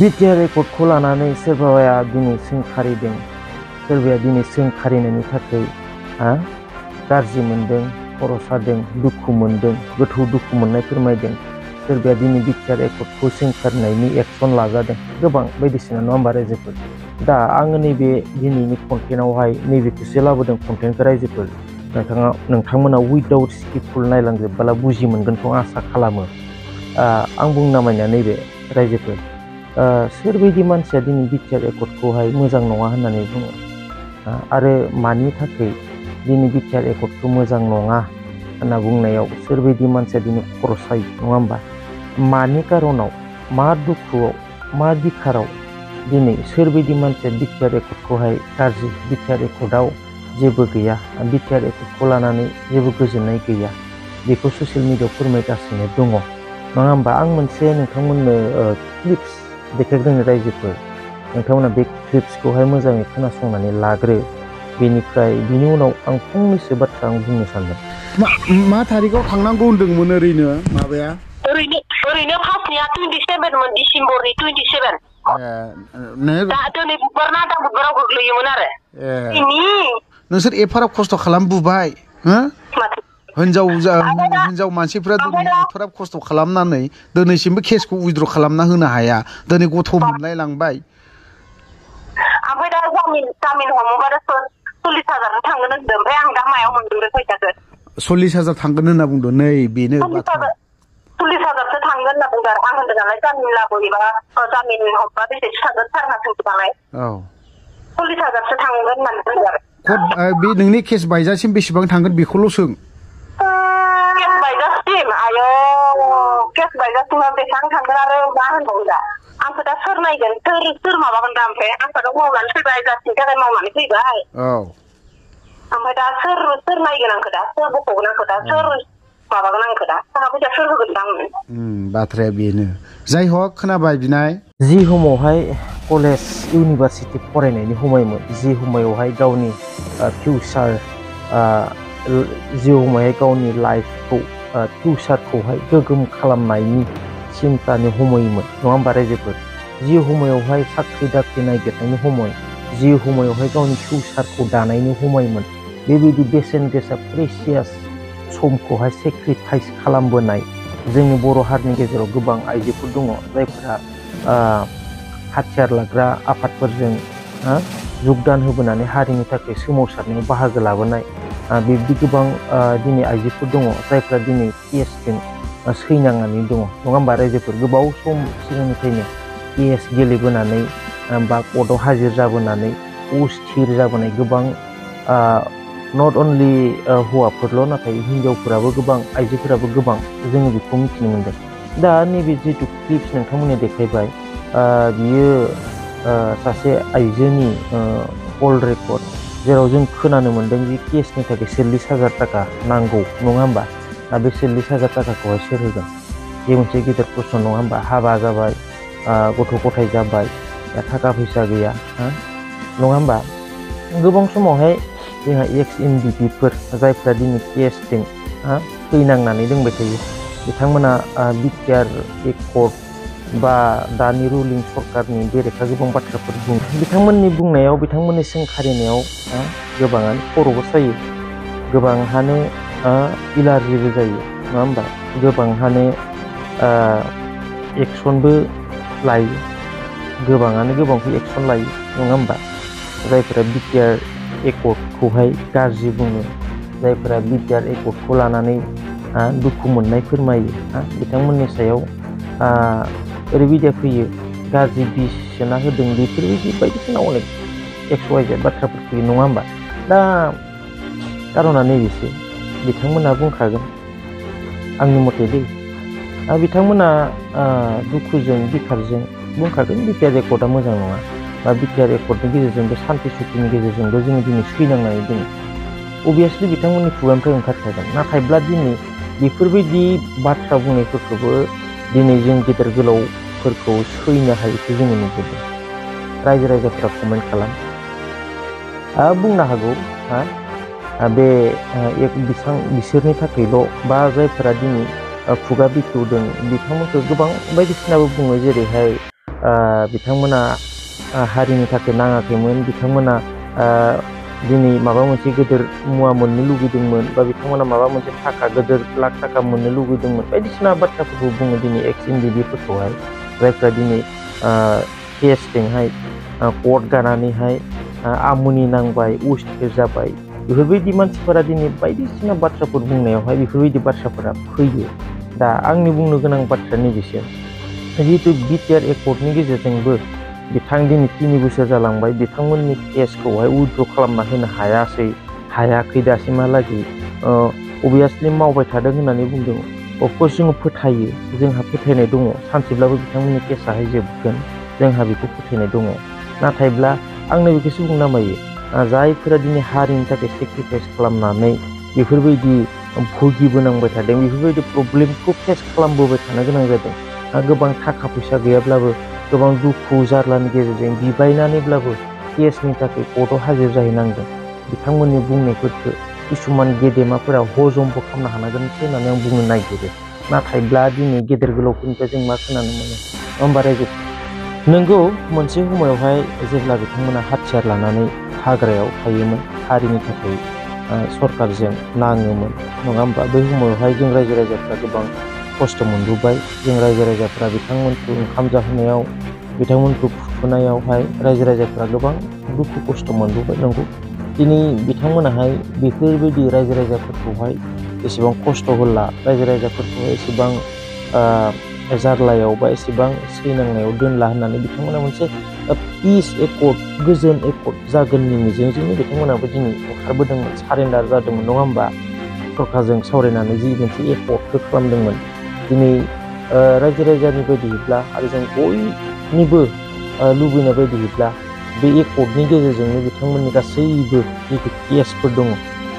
BTR रेकर्डखौ लानानै सोरबाया दिनै सोंखारिदों, सोरबाया दिनै सोंखारिनायनि थाखाय गाज्रि मोनदों, खर' सादों, दुखु मोनदों, गोथौ दुखु मोननाय फोरमायदों। सोरबाया दिनै बिटिआर रेकर्डखौ सोंखारिनायनि एक्सन लाजादों, गोबां बायदिसिना नङा होमबा रायजोफोर। दा आङो नैबे दिनैनि कन्टेन्टआवहाय नैबेखौसो लाबोदों कन्टेन्टखौ रायजोफोर। नोंथांमोना उइदाउट स्किपफुल नायलांजोबबोला बुजि मोनगोनखौ आसा खालामो। आं बुंनो नामायनाया नैबे रायजोफोर, सोरबायदि मानसिया दिनै बिटिआर रेकर्डखौहाय मोजां नङा होननानै बुङो, आरो मानि थाखाय दिनै बिटिआर रेकर्डखौ मोजां नङा होनना बुंनायाव सोरबायदि मानसिया दिनै खर' सायो नङा होमबा? मानि कारनाव, मा दुखुआव, मा बिखाराव दिनै सोरबायदि मानसिया बिटिआर रेकर्डखौहाय गाज्रि, बिटिआर रेकर्डआव जेबो गैया, बिटिआर रेकर्डखौ लानानै जेबो गोजोननाय गैया, बेखौ ससियेल मिडियायाव फोरमायगासिनो दङ नङा होमबा? आं मोनसे नोंथांमोननो क्लिप्स देखायग्रोनो रायजोफोर, नोंथांमोना बे क्लिप्सखौहाय मोजाङै खोनासंनानै लाग्रो, बिनि उनाव आं फंनैसो बाथ्रा आं बुंनो सानदों। मा थारिखआव थांनांगौ होनदोंमोन ओरैनो माबाया? ओरैनो फार्स्टनिया 27मोन, डिसेम्बरनि 27। दा दिनै बुधबार ना दा बुधबाराव गोग्लैयोमोन आरो। नोंसोर एफाराब खस्थ' खालामबोबाय, हिनजाव मानसिफ्रा दिनै एफाराब खस्थ' खालामनानै दिनैसिमबो केसखौ उइद्र' खालामना होनो हाया, दिनै गथ' मोनलाय लांबाय। ओमफ्राय दा जामिन हमोबाथ' 40,000 थांगोन होनदों, ओमफ्राय आं दा मायाव मोनगोन फैसाखौ? 40,000 थांगोन होनना बुंदों। नै बेनो बाथ्रा। 40,000सो थांगोन होनना बुंदों आं होनदों नालाय, जामिन लाबोयोबा जामिन हरबा बेसेसो थांगोन सारना सोंदों नालाय। 40,000सो थांगोन होननानै बुंदों आरो। बे नोंनि केस बायजासिम बेसेबां थांगोन बेखौल' सों। केस बायजासिम, आयौ केस बायजासिमा बेसेबां थांगोन आरो मा होनबावो दा? आंखौ दा सोर नायगोन, सोर माबागोन दा? ओमफ्राय आंखौथ' मावनानै फैबाय, जासिनि थाखाय मावनानै फैबाय। ओमफ्राय दा सोर नायगोन आंखौ दा? सोर बख'गोन आंखौ दा? सोर माबागोन आंखौ दा? थाखा फैसा सोर होगोन दा आंनो? बाथ्राया बेनो। जाय हक खोनाबाय बिनाय। जि समावहाय कलेज इउनिभारसिटि फरायनायनि समायमोन, जि समायावहाय गावनि फिउचार, जि समावहाय गावनि लाइफखौ, फिउचारखौहाय गोगोम खालामनायनि चिन्तानि समायमोन नङा होमबा रायजोफोर? जि समायावहाय साख्रि दाख्रि नागिरनायनि समय, जि समायावहाय गावनि फिउचारखौ दानायनि समायमोन, बेबायदि बेसेन गोसा प्रेसियास समखौहाय सेक्रिफाइस खालामबोनाय जोंनि बर' हारिनि गेजेराव गोबां आइजोफोर दङ, जायफोरा हाथियार लाग्रा आफादफोरजों जगदान होबोनानै हारिनि थाखाय सोमावसारनायाव बाहागो लाबोनाय, बिब्दि गोबां दिनै आइजोफोर दङ, जायफ्रा दिनै केसजों सैनांनानै दङ नङा होमबा रायजोफोर? गोबाव सम सिगांनिफ्रायनो केस गेलेबोनानै बा कर्टआव हाजिर जाबोनानै अस्थिर जाबोनाय गोबां, नट अनलि हौवाफोरल', नाथाय हिनजावफोराबो गोबां, आइजोफोराबो गोबां, जोङो बेखौ मिथिनो मोनदों। दा नैबे जिथु क्लिप्स नोंथांमोननो देखायबाय, बियो सासे आइजोनि कल रेकर्ड, जेराव जों खोनानो मोन्दों जे केसनि थाखाय 40,000 थाखा नांगौ नङा होमबा? दा बे 40,000 थाखाखौहाय सोर होगोन? बे मोनसे गिदिर प्रश्न नङा होमबा? हाबा जाबाय, गथ' गथाय जाबाय, दा थाखा फैसा गैया नङा होमबा? गोबां समावहाय जोंहा एक्स एनडिपिफोर, जायफ्रा दिनै केसजों सैनांनानै दोंबाय थायो, बिथांमोना बिटिआर रेकर्ड बा दानि रुलिं सरकारनि बेरेखा गोबां बाथ्राफोर बुङो। बिथांमोननि बुंनायाव, बिथांमोननि सोंखारिनायाव गोबाङानो खर'बो सायो, गोबांहानो एलार्जिबो जायो नङा होमबा? गोबांहानो एक्सनबो लायो, गोबाङानो गोबांखौ एक्सन लायो नङा होमबा? जायफोरा बिटिआर रेकर्डखौहाय गाज्रि बुङो, जायफोरा बिटिआर रेकर्डखौ लानानै दुखु मोननाय फोरमायो, बिथांमोननि सायाव ओरैबायदिया फैयो, गाज्रि बिस सोना होदों, बेफोरबायदि बायदिसिना अनेक XYZ बाथ्राफोर फैयो नङा होमबा? दा कारना नैबेसो, बिथांमोना बुंखागोन आंनि मथे दै, बिथांमोना दुखुजों बिखारजों बुंखागोन बिटिआर रेकर्डआ मोजां नङा, बा बिटिआर रेकर्डनि गेजेरजोंबो सान्थि सुखिनि गेजेरजोंबो जोङो दिनै सैनांनानै दङ। अभियासलि बिथांमोननि खुगानिफ्राय ओंखारखागोन, नाथायब्ला दिनै बेफोरबायदि बाथ्रा बुंनायफोरखौबो दिनै जों गेदेर गोलावफोरखौ सैनो हायैखौ जोङो नुबोदों। रायजो राजाफोरा कमेन्ट खालाम, बुंनो हागौ बे बिसोरनि थाखायल', बा जायफोरा दिनै खुगा बेखेवदों बिथांमोनखौ गोबां बायदिसिनाबो बुङो, जेरैहाय बिथांमोना हारिनि थाखाय नाङाखैमोन, बिथांमोना दिनै माबा मोनसे गिदिर मुवा मोननो लुगैदोंमोन बा बिथांमोना माबा मोनसे गिदिर लाख थाखा मोननो लुगैदोंमोन, बायदिसिना बाथ्राफोरखौ बुङो दिनै एक्स इन्डिभिडुअलफोरखौहाय, जायफ्रा दिनै केसजोंहाय कर्ट गानानैहाय आमुनि नांबाय, अस्थिर जाबाय। बेफोरबायदि मानसिफोरा दिनै बायदिसिना बाथ्राफोर बुंनायावहाय बेफोरबायदि बाथ्राफोरा फैयो। दा आंनि बुंनो गोनां बाथ्राया नैबेसो, जिहेतु बिटिआर एकर्डनि गेजेरजोंबो बिथां दिनै 3 बोसोर जालांबाय, बिथांमोननि केसखौहाय उइथड्र खालामना होनो हायाखै दासिमहालागै। अबभियासलि मावबाय थादों होननानै बुंदों। अफकर्स जोङो फोथायो, जोंहा फोथायनाय दङ सानसेब्लाबो बिथांमोननि केसाहाय जोबगोन, जोंहा बेखौ फोथायनाय दङ। नाथायब्ला आंनो बेखौसो बुंनो नामायो, जायफोरा दिनै हारिनि थाखाय सेक्रिफाइस खालामनानै बेफोरबायदि भुगिबोनांबाय थादों, बेफोरबायदि प्रब्लेमखौ फेस खालामबोबाय थानो गोनां जादों। गोबां थाखा फैसा गैयाब्लाबो, गोबां दुखु जारलानि गेजेरजों बिबायनानैब्लाबो केसनि थाखाय कर्टआव हाजिर जाहैनांदों। बिथांमोननि बुंनायफोरखौ किसुमान गेदेमाफोरा हजमबो खालामनो हानांगोनसो होननानै आं बुंनो नागिरो। नाथायब्ला दिनै गेदेर गोलावफोरनिफ्राय जों मा खोनानो मोनो, होमबा रायजो नोंगौ मोनसे समायावहाय जेब्ला बिथांमोना हाथियार लानानै हाग्रायाव थायोमोन, हारिनि थाखाय सरकारजों नाङोमोन, नङा होमबा? बै समायावहाय जों रायजो राजाफ्रा गोबां खस्थ' मोनबोबाय। जों रायजो राजाफ्रा बिथांमोनखौ ओंखाम जाहोनायाव, बिथांमोनखौ फुथुनायावहाय रायजो राजाफ्रा गोबां दुखु खस्थ' मोनबोबाय। नंगौ, दिनै बिथांमोनाहाय बेफोरबायदि रायजो राजाफोरखौहाय एसेबां खस्थ' होला, रायजो राजाफोरखौहाय एसेबां जारलायाव बा एसेबां सैनांनायाव दोनला होननानै बिथांमोना मोनसे पिस एकर्ड, गोजोन एकर्ड जागोननि मिजिंजोंनो बिथांमोनाबो दिनै ओंखारबोदोंमोन, सारेन्डार जादोंमोन, नङा होमबा? सरकारजों सावरायनानै जि मोनसे एकर्डखौ खालामदोंमोन। दिनै रायजो राजानि बायदियैब्ला आरो जों बयनिबो लुबैनाय बायदियैब्ला बे एकर्डनि गेजेरजोंनो बिथांमोननि गासैबो जिथु केसफोर दङ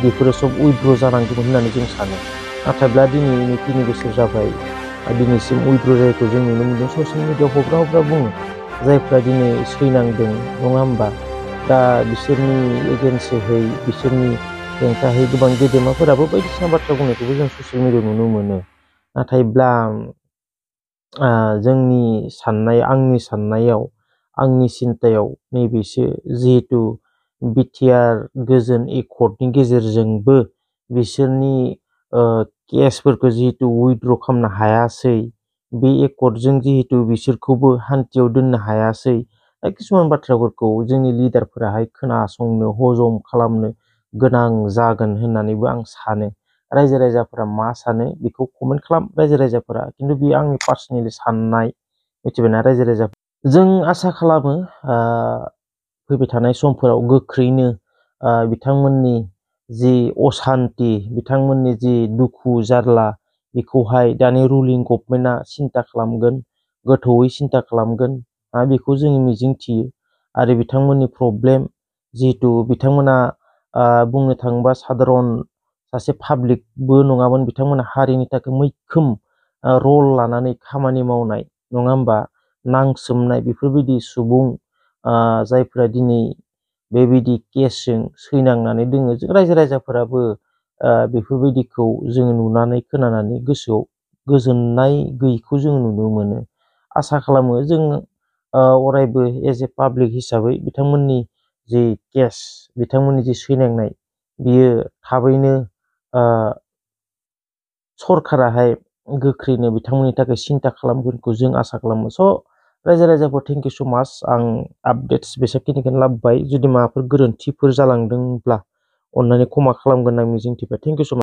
बेफोरो सब उइथड्र जानांगौमोन होननानै जों सानो। नाथायब्ला दिनै 3 बोसोर जाबाय, दिनैसिम उइथड्र जायैखौ जों नुनो मोनदों। ससियेल मिडियायाव हब्रा बुङो, जायफ्रा दिनै सैनांदों, नङा होमबा? दा बिसोरनि एगेन्स्टहै, बिसोरनि हेंथाहै गोबां गेदेमाफोराबो बायदिसिना बाथ्रा बुंनायखौबो जों ससियेल मिडियायाव नुनो मोनो। नाथायब्ला आंनि साननायाव, आंनि सिन्तायाव नैबेसो, जिहेतु बिटिआर गोजोन एकर्डनि गेजेरजोंबो बिसोरनि केसफोरखौ जिहेतु उइथड्र खालामनो हायासै, बे एकर्डजों जिहेतु बिसोरखौबो हान्थियाव दोननो हायासै, दा किसुमान बाथ्राफोरखौ जोंनि लिडारफोराहाय खोनासंनो, हजम खालामनो गोनां जागोन होननानैबो आं सानो। रायजो राजाफोरा मा सानो बेखौ कमेन्ट खालाम रायजो राजाफोरा, खिन्थु बेयो आंनि पार्सनेलि साननाय, मिथिबायना रायजो राजा। जों आसा खालामो फैबाय थानाय समफोराव गोख्रैनो बिथांमोननि जि असान्ति, बिथांमोननि जि दुखु जारला, बेखौहाय दानि रुलिं गभर्नमेन्टआ सिन्था खालामगोन, गोथौयै सिन्था खालामगोन, बेखौ जों मिजिंथियो। आरो बिथांमोननि प्रब्लेम, जिहेतु बिथांमोना बुंनो थाङोबा साधारन सासे पाब्लिकबो नङामोन, बिथांमोना हारिनि थाखाय मैखोम रल लानानै खामानि मावनाय, नङा होमबा? नांसोमनाय बेफोरबायदि सुबुं, जायफोरा दिनै बेबायदि केसजों सैनांनानै दोङो। जों रायजो राजाफोराबो बेफोरबायदिखौ जोङो नुनानै खोनानानै गोसोआव गोजोननाय गैयैखौ जों नुनो मोनो। आसा खालामो जों अरायबो एज ए पाब्लिक हिसाबै बिथांमोननि जि केस, बिथांमोननि जि सैनांनाय, बियो थाबैनो सरकाराहाय गोख्रैनो बिथांमोननि थाखाय सिन्था खालामगोनखौ जों आसा खालामो। स' रायजो राजाफोर, थेंक इउ स' माच। आं आपडेट्स बेसांखिनिखौनो लाबोबाय। जुदि माबाफोर गोरोन्थिफोर जालांदोंब्ला अन्नानै क्षमा खालामगोन आं मिजिंथिबाय। थेंक इउ स' माच।